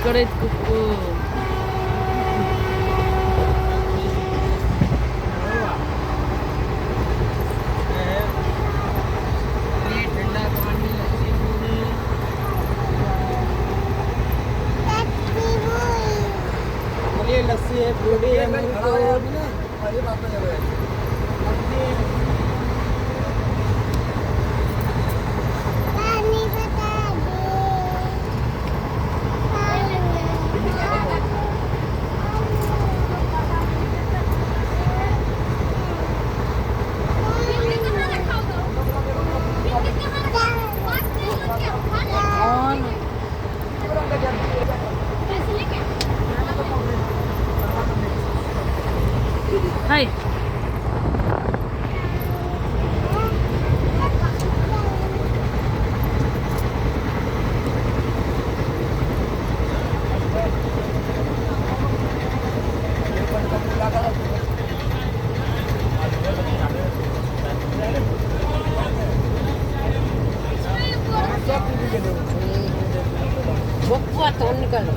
करैत कुकुर। ठंडा पानी लस्सी पूरी। चलिए लस्सी है, फ्रूटी है, कौन? हाय। बकुआ तो निकल।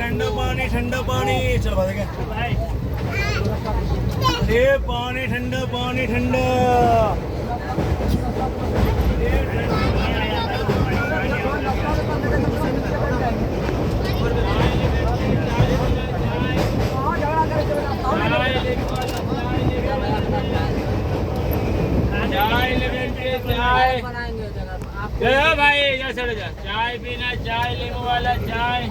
ठंडा पानी, ठंडा पानी, चल भाग गया। ये पानी ठंडा, पानी ठंडा। चाय ले बेटे, चाय ले भाई, जा चले जा। चाय पीना, चाय लींबू वाला चाय,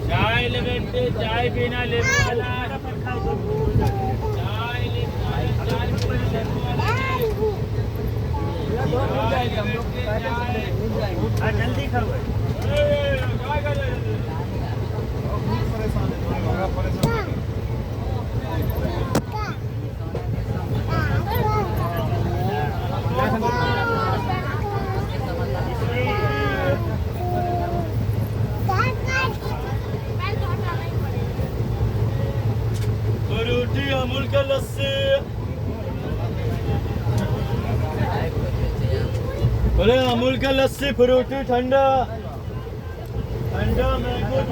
चाय ले बेटे, चाय पीना लींबू वाला, चाय लींबू वाला, चाय पीना लींबू वाला, चाय ले बेटे, चाय। जल्दी खाओ। काय कर रहे हो? फ्रूटी, अमूल का लस्सी। अरे अमूल का लस्सी, फ्रूटी, ठंडा ठंडा मैंगो।